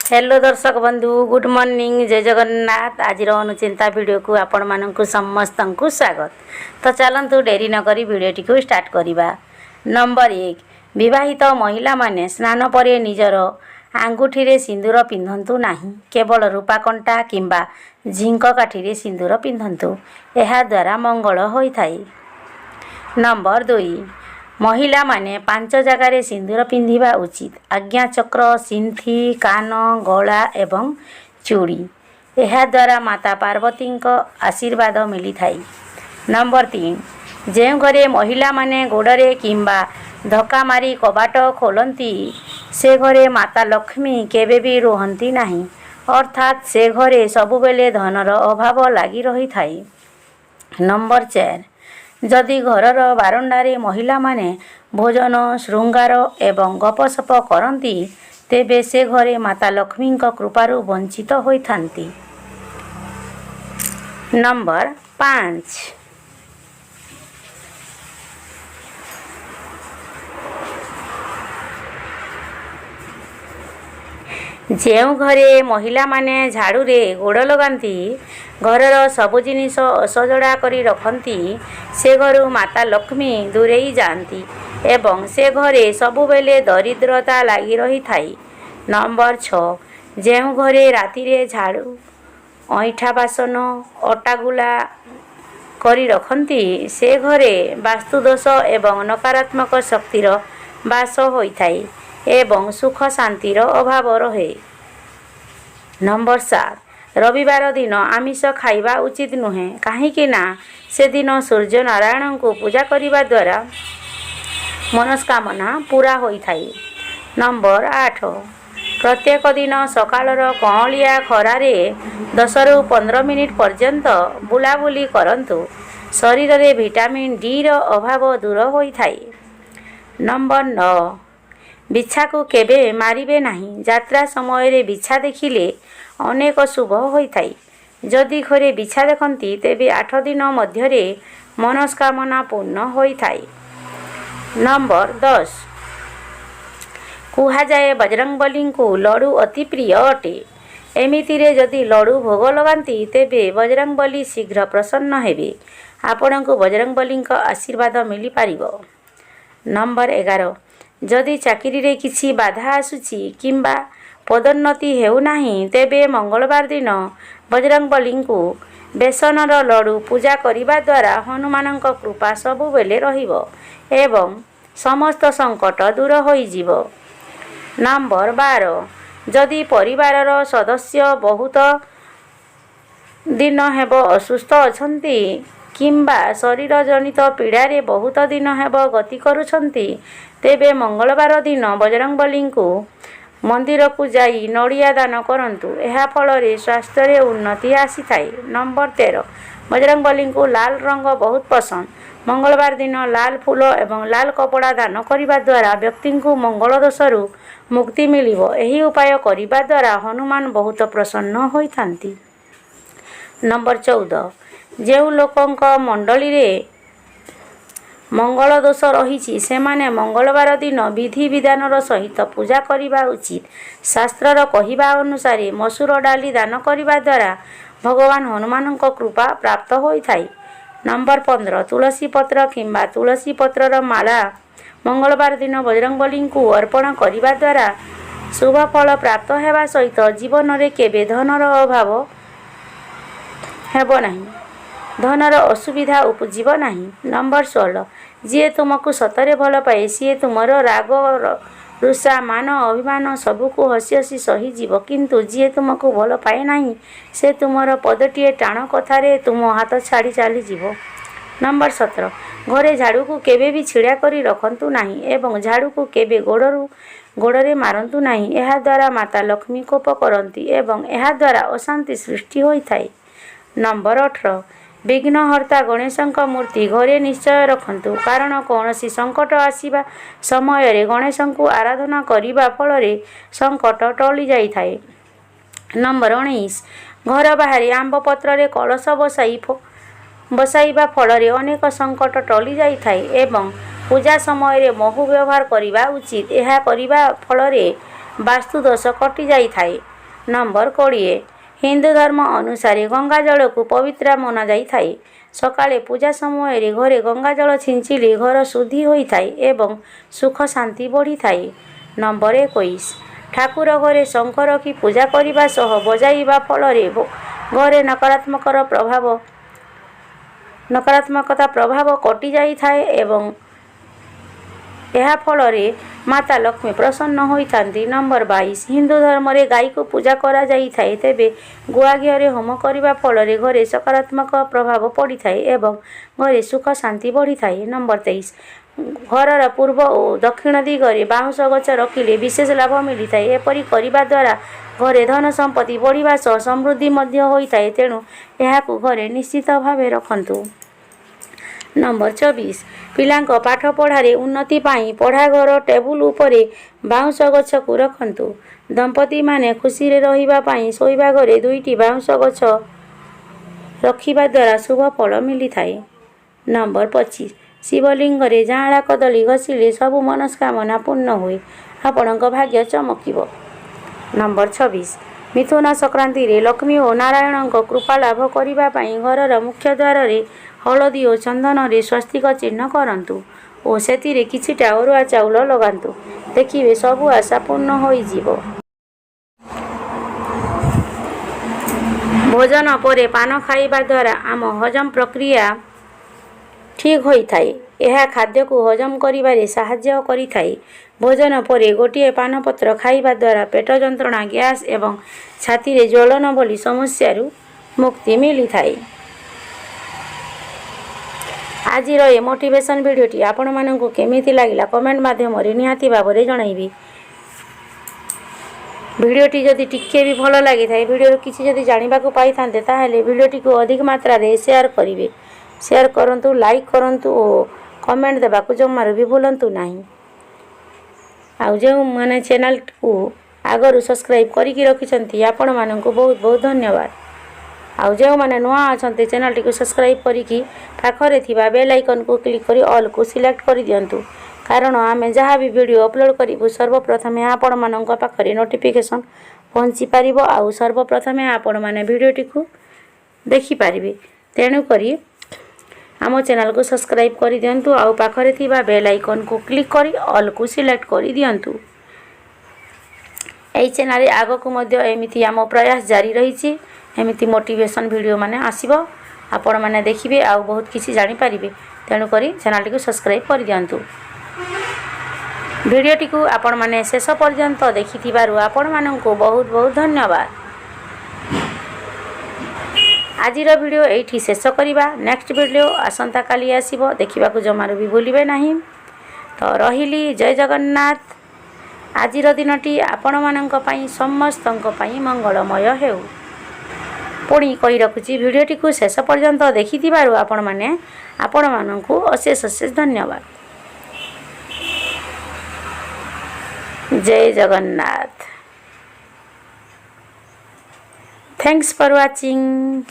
Hello ଦର୍ଶକ ବନ୍ଧୁ, good morning, ଜୟ ଜଗନ୍ନାଥ। ଆଜିର ଅନୁଚିନ୍ତା ଭିଡ଼ିଓକୁ ଆପଣମାନଙ୍କୁ ସମସ୍ତଙ୍କୁ ସ୍ୱାଗତ। ତ ଚାଲନ୍ତୁ, ଡେରି ନକରି ଭିଡ଼ିଓଟିକୁ ଷ୍ଟାର୍ଟ କରିବା। ନମ୍ବର 1, ବିବାହିତ ମହିଳାମାନେ ସ୍ନାନ ପରେ ନିଜର ଆଙ୍ଗୁଠିରେ ସିନ୍ଦୁର ପିନ୍ଧନ୍ତୁ ନାହିଁ। କେବଳ ରୂପା କଣ୍ଟା କିମ୍ବା ଝିଙ୍କ କାଠିରେ ସିନ୍ଦୁର ପିନ୍ଧନ୍ତୁ। ଏହାଦ୍ୱାରା ମଙ୍ଗଳ ହୋଇଥାଏ। ନମ୍ବର 2, ମହିଳାମାନେ ପାଞ୍ଚ ଜାଗାରେ ସିନ୍ଦୁର ପିନ୍ଧିବା ଉଚିତ: ଆଜ୍ଞାଚକ୍ର, ସିନ୍ଥି, କାନ, ଗଳା ଏବଂ ଚୁଡ଼ି। ଏହାଦ୍ୱାରା ମାତା ପାର୍ବତୀଙ୍କ ଆଶୀର୍ବାଦ ମିଳିଥାଏ। ନମ୍ବର 3, ଯେଉଁ ଘରେ ମହିଳାମାନେ ଗୋଡ଼ରେ କିମ୍ବା ଧକ୍କା ମାରି କବାଟ ଖୋଲନ୍ତି, ସେ ଘରେ ମାତା ଲକ୍ଷ୍ମୀ କେବେ ବି ରୁହନ୍ତି ନାହିଁ। ଅର୍ଥାତ୍ ସେ ଘରେ ସବୁବେଳେ ଧନର ଅଭାବ ଲାଗି ରହିଥାଏ। ନମ୍ବର 4, ଯଦି ଘରର ବାରଣ୍ଡାରେ ମହିଳାମାନେ ଭୋଜନ, ଶୃଙ୍ଗାର ଏବଂ ଗପସପ କରନ୍ତି, ତେବେ ସେ ଘରେ ମାତା ଲକ୍ଷ୍ମୀଙ୍କ କୃପାରୁ ବଞ୍ଚିତ ହୋଇଥାନ୍ତି। ନମ୍ବର 5, ଯେଉଁ ଘରେ ମହିଳାମାନେ ଝାଡ଼ୁରେ ଗୋଡ଼ ଲଗାନ୍ତି, ଘରର ସବୁ ଜିନିଷ ଅସଜଡ଼ା କରି ରଖନ୍ତି, ସେ ଘରୁ ମାତା ଲକ୍ଷ୍ମୀ ଦୂରେଇ ଯାଆନ୍ତି ଏବଂ ସେ ଘରେ ସବୁବେଳେ ଦରିଦ୍ରତା ଲାଗି ରହିଥାଏ। ନମ୍ବର 6, ଯେଉଁ ଘରେ ରାତିରେ ଝାଡ଼ୁ, ଅଇଁଠା ବାସନ, ଅଟା ଗୁଳା କରି ରଖନ୍ତି, ସେ ଘରେ ବାସ୍ତୁଦୋଷ ଏବଂ ନକାରାତ୍ମକ ଶକ୍ତିର ବାସ ହୋଇଥାଏ ଏବଂ ସୁଖ ଶାନ୍ତିର ଅଭାବ ରହେ। ନମ୍ବର 7, ରବିବାର ଦିନ ଆମିଷ ଖାଇବା ଉଚିତ ନୁହେଁ, କାହିଁକି ନା ସେଦିନ ସୂର୍ଯ୍ୟ ନାରାୟଣଙ୍କୁ ପୂଜା କରିବା ଦ୍ୱାରା ମନସ୍କାମନା ପୂରା ହୋଇଥାଏ। ନମ୍ବର 8, ପ୍ରତ୍ୟେକ ଦିନ ସକାଳର କଅଁଳିଆ ଖରାରେ 10ରୁ 15 ମିନିଟ୍ ପର୍ଯ୍ୟନ୍ତ ବୁଲାବୁଲି କରନ୍ତୁ। ଶରୀରରେ ଭିଟାମିନ୍ ଡିର ଅଭାବ ଦୂର ହୋଇଥାଏ। ନମ୍ବର 9, ବିଛାକୁ କେବେ ମାରିବେ ନାହିଁ। ଯାତ୍ରା ସମୟରେ ବିଛା ଦେଖିଲେ ଅନେକ ଶୁଭ ହୋଇଥାଏ। ଯଦି ଘରେ ବିଛା ଦେଖନ୍ତି, ତେବେ 8 ଦିନ ମଧ୍ୟରେ ମନସ୍କାମନା ପୂର୍ଣ୍ଣ ହୋଇଥାଏ। ନମ୍ବର 10, କୁହାଯାଏ ବଜରଙ୍ଗବଲୀଙ୍କୁ ଲଡ଼ୁ ଅତି ପ୍ରିୟ ଅଟେ। ଏମିତିରେ ଯଦି ଲଡ଼ୁ ଭୋଗ ଲଗାନ୍ତି, ତେବେ ବଜରଙ୍ଗବଲୀ ଶୀଘ୍ର ପ୍ରସନ୍ନ ହେବେ। ଆପଣଙ୍କୁ ବଜରଙ୍ଗବଲୀଙ୍କ ଆଶୀର୍ବାଦ ମିଳିପାରିବ। ନମ୍ବର 11, ଯଦି ଚାକିରିରେ କିଛି ବାଧା ଆସୁଛି କିମ୍ବା ପଦୋନ୍ନତି ହେଉନାହିଁ, ତେବେ ମଙ୍ଗଳବାର ଦିନ ବଜରଙ୍ଗବଲୀଙ୍କୁ ବେସନର ଲଡ଼ୁ ପୂଜା କରିବା ଦ୍ୱାରା ହନୁମାନଙ୍କ କୃପା ସବୁବେଳେ ରହିବ ଏବଂ ସମସ୍ତ ସଙ୍କଟ ଦୂର ହୋଇଯିବ। ନମ୍ବର 12, ଯଦି ପରିବାରର ସଦସ୍ୟ ବହୁତ ଦିନ ହେବ ଅସୁସ୍ଥ ଅଛନ୍ତି କିମ୍ବା ଶରୀର ଜନିତ ପୀଡ଼ାରେ ବହୁତ ଦିନ ହେବ ଗତି କରୁଛନ୍ତି, ତେବେ ମଙ୍ଗଳବାର ଦିନ ବଜରଙ୍ଗବଲୀଙ୍କୁ ମନ୍ଦିରକୁ ଯାଇ ନଡ଼ିଆ ଦାନ କରନ୍ତୁ। ଏହା ଫଳରେ ସ୍ୱାସ୍ଥ୍ୟରେ ଉନ୍ନତି ଆସିଥାଏ। ନମ୍ବର 13, ବଜରଙ୍ଗବଲୀଙ୍କୁ ଲାଲ ରଙ୍ଗ ବହୁତ ପସନ୍ଦ। ମଙ୍ଗଳବାର ଦିନ ଲାଲ ଫୁଲ ଏବଂ ଲାଲ କପଡ଼ା ଦାନ କରିବା ଦ୍ୱାରା ବ୍ୟକ୍ତିଙ୍କୁ ମଙ୍ଗଳ ଦୋଷରୁ ମୁକ୍ତି ମିଳିବ। ଏହି ଉପାୟ କରିବା ଦ୍ୱାରା ହନୁମାନ ବହୁତ ପ୍ରସନ୍ନ ହୋଇଥାନ୍ତି। ନମ୍ବର 14, ଯେଉଁ ଲୋକଙ୍କ କୁଣ୍ଡଳୀରେ ମଙ୍ଗଳ ଦୋଷ ରହିଛି, ସେମାନେ ମଙ୍ଗଳବାର ଦିନ ବିଧି ବିଧାନର ସହିତ ପୂଜା କରିବା ଉଚିତ। ଶାସ୍ତ୍ରର କହିବା ଅନୁସାରେ ମସୁର ଡାଲି ଦାନ କରିବା ଦ୍ୱାରା ଭଗବାନ ହନୁମାନଙ୍କ କୃପା ପ୍ରାପ୍ତ ହୋଇଥାଏ। ନମ୍ବର 15, ତୁଳସୀ ପତ୍ର କିମ୍ବା ତୁଳସୀ ପତ୍ରର ମାଳା ମଙ୍ଗଳବାର ଦିନ ବଜରଙ୍ଗବଲୀଙ୍କୁ ଅର୍ପଣ କରିବା ଦ୍ୱାରା ଶୁଭ ଫଳ ପ୍ରାପ୍ତ ହେବା ସହିତ ଜୀବନରେ କେବେ ଧନର ଅଭାବ ହେବ ନାହିଁ, ଧନର ଅସୁବିଧା ଉପୁଜିବ ନାହିଁ। ନମ୍ବର 16, ଯିଏ ତୁମକୁ ସତରେ ଭଲ ପାଏ, ସିଏ ତୁମର ରାଗ, ରୁଷା, ମାନ, ଅଭିମାନ ସବୁକୁ ହସି ହସି ସହିଯିବ। କିନ୍ତୁ ଯିଏ ତୁମକୁ ଭଲ ପାଏ ନାହିଁ, ସେ ତୁମର ପଦଟିଏ ଟାଣ କଥାରେ ତୁମ ହାତ ଛାଡ଼ି ଚାଲିଯିବ। ନମ୍ବର 17, ଘରେ ଝାଡ଼ୁକୁ କେବେ ବି ଛିଡ଼ା କରି ରଖନ୍ତୁ ନାହିଁ ଏବଂ ଝାଡ଼ୁକୁ କେବେ ଗୋଡ଼ରେ ମାରନ୍ତୁ ନାହିଁ। ଏହାଦ୍ୱାରା ମାତା ଲକ୍ଷ୍ମୀ କୋପ କରନ୍ତି ଏବଂ ଏହାଦ୍ୱାରା ଅଶାନ୍ତି ସୃଷ୍ଟି ହୋଇଥାଏ। ନମ୍ବର 18, ବିଘ୍ନହର୍ତ୍ତା ଗଣେଶଙ୍କ ମୂର୍ତ୍ତି ଘରେ ନିଶ୍ଚୟ ରଖନ୍ତୁ, କାରଣ କୌଣସି ସଙ୍କଟ ଆସିବା ସମୟରେ ଗଣେଶଙ୍କୁ ଆରାଧନା କରିବା ଫଳରେ ସଙ୍କଟ ଟଳି ଯାଇଥାଏ। ନମ୍ବର 19, ଘର ବାହାରେ ଆମ୍ବ ପତ୍ରରେ କଳସ ବସାଇବା ଫଳରେ ଅନେକ ସଙ୍କଟ ଟଳି ଯାଇଥାଏ ଏବଂ ପୂଜା ସମୟରେ ମହୁ ବ୍ୟବହାର କରିବା ଉଚିତ। ଏହା କରିବା ଫଳରେ ବାସ୍ତୁ ଦୋଷ କଟିଯାଇଥାଏ। ନମ୍ବର 20, ହିନ୍ଦୁ ଧର୍ମ ଅନୁସାରେ ଗଙ୍ଗା ଜଳକୁ ପବିତ୍ର ମନାଯାଇଥାଏ। ସକାଳେ ପୂଜା ସମୟରେ ଘରେ ଗଙ୍ଗା ଜଳ ଛିଞ୍ଚିଲେ ଘର ଶୁଦ୍ଧି ହୋଇଥାଏ ଏବଂ ସୁଖ ଶାନ୍ତି ବଢ଼ିଥାଏ। ନମ୍ବର 21, ଠାକୁର ଘରେ ଶଙ୍ଖ ରଖି ପୂଜା କରିବା ସହ ବଜାଇବା ଫଳରେ ଘରେ ନକାରାତ୍ମକତା ପ୍ରଭାବ କଟିଯାଇଥାଏ ଏବଂ ଏହା ଫଳରେ ମାତା ଲକ୍ଷ୍ମୀ ପ୍ରସନ୍ନ ହୋଇଥାନ୍ତି। ନମ୍ବର 22, ହିନ୍ଦୁ ଧର୍ମରେ ଗାଈକୁ ପୂଜା କରାଯାଇଥାଏ। ତେବେ ଗୁଆ ଘିଅରେ ହୋମ କରିବା ଫଳରେ ଘରେ ସକାରାତ୍ମକ ପ୍ରଭାବ ପଡ଼ିଥାଏ ଏବଂ ଘରେ ସୁଖ ଶାନ୍ତି ବଢ଼ିଥାଏ। ନମ୍ବର 23, ଘରର ପୂର୍ବ ଓ ଦକ୍ଷିଣ ଦିଗରେ ବାଉଁଶ ଗଛ ରଖିଲେ ବିଶେଷ ଲାଭ ମିଳିଥାଏ। ଏପରି କରିବା ଦ୍ୱାରା ଘରେ ଧନ ସମ୍ପତ୍ତି ବଢ଼ିବା ସହ ସମୃଦ୍ଧି ମଧ୍ୟ ହୋଇଥାଏ। ତେଣୁ ଏହାକୁ ଘରେ ନିଶ୍ଚିତ ଭାବେ ରଖନ୍ତୁ। ନମ୍ବର 24, ପିଲାଙ୍କ ପାଠପଢ଼ାରେ ଉନ୍ନତି ପାଇଁ ପଢ଼ାଘର ଟେବୁଲ ଉପରେ ବାଉଁଶ ଗଛକୁ ରଖନ୍ତୁ। ଦମ୍ପତିମାନେ ଖୁସିରେ ରହିବା ପାଇଁ ଶୋଇବା ଘରେ ଦୁଇଟି ବାଉଁଶ ଗଛ ରଖିବା ଦ୍ୱାରା ଶୁଭ ଫଳ ମିଳିଥାଏ। ନମ୍ବର 25, ଶିବଲିଙ୍ଗରେ ଯାଆଁଳା କଦଳୀ ଘଷିଲେ ସବୁ ମନସ୍କାମନା ପୂର୍ଣ୍ଣ ହୁଏ, ଆପଣଙ୍କ ଭାଗ୍ୟ ଚମକିବ। ନମ୍ବର 26, ମିଥୁନ ସଂକ୍ରାନ୍ତିରେ ଲକ୍ଷ୍ମୀ ଓ ନାରାୟଣଙ୍କ କୃପା ଲାଭ କରିବା ପାଇଁ ଘରର ମୁଖ୍ୟ ଦ୍ୱାରରେ ହଳଦୀ ଓ ଚନ୍ଦନରେ ସ୍ୱସ୍ତିକ ଚିହ୍ନ କରନ୍ତୁ ଓ ସେଥିରେ କିଛିଟା ଅରୁଆ ଚାଉଳ ଲଗାନ୍ତୁ। ଦେଖିବେ, ସବୁ ଆଶା ପୂର୍ଣ୍ଣ ହୋଇଯିବ। ଭୋଜନ ପରେ ପାନ ଖାଇବା ଦ୍ୱାରା ଆମ ହଜମ ପ୍ରକ୍ରିୟା ଠିକ୍ ହୋଇଥାଏ। ଏହା ଖାଦ୍ୟକୁ ହଜମ କରିବାରେ ସାହାଯ୍ୟ କରିଥାଏ। ଭୋଜନ ପରେ ଗୋଟିଏ ପାନପତ୍ର ଖାଇବା ଦ୍ୱାରା ପେଟ ଯନ୍ତ୍ରଣା, ଗ୍ୟାସ୍ ଏବଂ ଛାତିରେ ଜ୍ୱଳନ ଭଳି ସମସ୍ୟାରୁ ମୁକ୍ତି ମିଳିଥାଏ। ଆଜିର ଏ ମୋଟିଭେସନ୍ ଭିଡ଼ିଓଟି ଆପଣମାନଙ୍କୁ କେମିତି ଲାଗିଲା, କମେଣ୍ଟ ମାଧ୍ୟମରେ ନିହାତି ଭାବରେ ଜଣାଇବେ। ଭିଡ଼ିଓଟି ଯଦି ଟିକିଏ ବି ଭଲ ଲାଗିଥାଏ, ଭିଡ଼ିଓରୁ କିଛି ଯଦି ଜାଣିବାକୁ ପାଇଥାନ୍ତେ, ତାହେଲେ ଭିଡ଼ିଓଟିକୁ ଅଧିକ ମାତ୍ରାରେ ସେୟାର କରିବେ। ସେୟାର କରନ୍ତୁ, ଲାଇକ୍ କରନ୍ତୁ ଓ କମେଣ୍ଟ ଦେବାକୁ ଜମାରୁ ବି ଭୁଲନ୍ତୁ ନାହିଁ। ଆଉ ଯେଉଁମାନେ ଚ୍ୟାନେଲକୁ ଆଗରୁ ସବସ୍କ୍ରାଇବ୍ କରିକି ରଖିଛନ୍ତି, ଆପଣମାନଙ୍କୁ ବହୁତ ବହୁତ ଧନ୍ୟବାଦ। ଆଉ ଯେଉଁମାନେ ନୂଆ ଅଛନ୍ତି, ଚ୍ୟାନେଲଟିକୁ ସବସ୍କ୍ରାଇବ୍ କରିକି ପାଖରେ ଥିବା ବେଲ୍ ଆଇକନ୍କୁ କ୍ଲିକ୍ କରି ଅଲ୍କୁ ସିଲେକ୍ଟ କରିଦିଅନ୍ତୁ, କାରଣ ଆମେ ଯାହା ବି ଭିଡ଼ିଓ ଅପଲୋଡ଼ କରିବୁ, ସର୍ବପ୍ରଥମେ ଆପଣମାନଙ୍କ ପାଖରେ ନୋଟିଫିକେସନ୍ ପହଞ୍ଚି ପାରିବ ଆଉ ସର୍ବପ୍ରଥମେ ଆପଣମାନେ ଭିଡ଼ିଓଟିକୁ ଦେଖିପାରିବେ। ତେଣୁକରି ଆମ ଚ୍ୟାନେଲକୁ ସବସ୍କ୍ରାଇବ୍ କରିଦିଅନ୍ତୁ ଆଉ ପାଖରେ ଥିବା ବେଲ୍ ଆଇକନ୍କୁ କ୍ଲିକ୍ କରି ଅଲ୍କୁ ସିଲେକ୍ଟ କରିଦିଅନ୍ତୁ। ଏହି ଚ୍ୟାନେଲରେ ଆଗକୁ ମଧ୍ୟ ଏମିତି ଆମ ପ୍ରୟାସ ଜାରି ରହିଛି। ଏମିତି ମୋଟିଭେସନ୍ ଭିଡ଼ିଓ ମାନେ ଆସିବ, ଆପଣମାନେ ଦେଖିବେ ଆଉ ବହୁତ କିଛି ଜାଣିପାରିବେ। ତେଣୁକରି ଚ୍ୟାନେଲଟିକୁ ସବସ୍କ୍ରାଇବ୍ କରିଦିଅନ୍ତୁ। ଭିଡ଼ିଓଟିକୁ ଆପଣମାନେ ଶେଷ ପର୍ଯ୍ୟନ୍ତ ଦେଖିଥିବାରୁ ଆପଣମାନଙ୍କୁ ବହୁତ ବହୁତ ଧନ୍ୟବାଦ। ଆଜିର ଭିଡ଼ିଓ ଏଇଠି ଶେଷ କରିବା। ନେକ୍ସଟ ଭିଡ଼ିଓ ଆସନ୍ତାକାଲି ଆସିବ, ଦେଖିବାକୁ ଜମାରୁ ବି ଭୁଲିବେ ନାହିଁ। ତ ରହିଲି, ଜୟ ଜଗନ୍ନାଥ। ଆଜିର ଦିନଟି ଆପଣମାନଙ୍କ ପାଇଁ, ସମସ୍ତଙ୍କ ପାଇଁ ମଙ୍ଗଳମୟ ହେଉ। ପୁଣି କହି ରଖୁଛି, ଭିଡ଼ିଓଟିକୁ ଶେଷ ପର୍ଯ୍ୟନ୍ତ ଦେଖିଥିବାରୁ ଆପଣମାନଙ୍କୁ ଅଶେଷ ଅଶେଷ ଧନ୍ୟବାଦ। ଜୟ ଜଗନ୍ନାଥ। Thanks for watching.